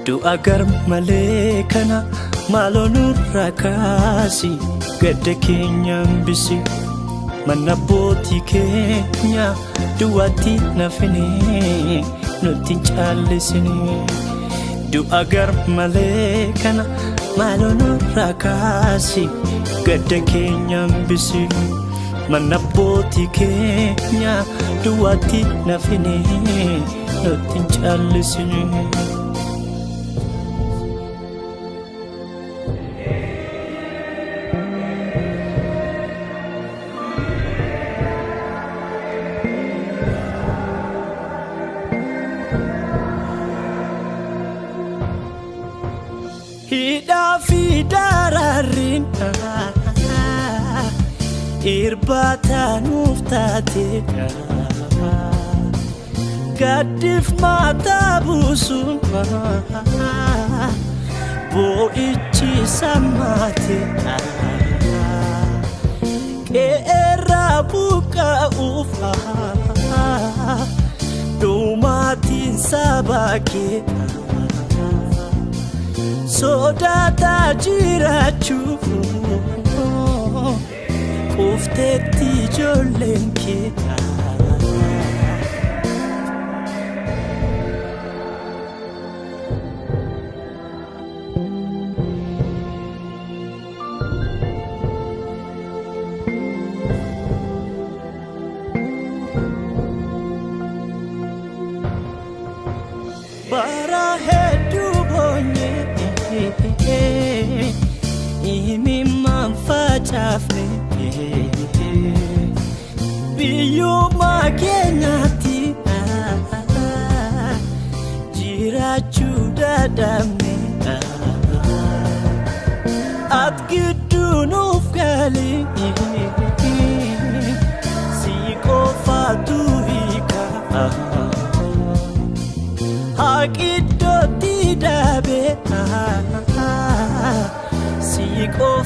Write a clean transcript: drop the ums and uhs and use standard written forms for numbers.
Du'a garmalee kana maaloo nurraa kaasi, gadda keenya hambisi. Mana abbootii keenya duwwaatti nafini, nutti hin caallisini. Du'a garmalee kana maaloo nurraa kaasi, gadda keenya hambisi. Mana abbootii keenya duwwaatti nafini, nutti hin caallisini. Hidhaa fi daraarriin irbaata nuuf taate, gaddif mataa buusuun boo'ichi sammaate, qe'eerraa buqqa'uuf dhumaatiin saba kee, sodaataa jiraachuu qufteetti ijoolleen kee. Bara hedduu boonye, imimmaan facaafne, biyyuma keenyatti jiraachuu dadhabne. Ati gidduu nuuf gali, si qofaatu hiika. Haqi iddootti dhabe si qofa.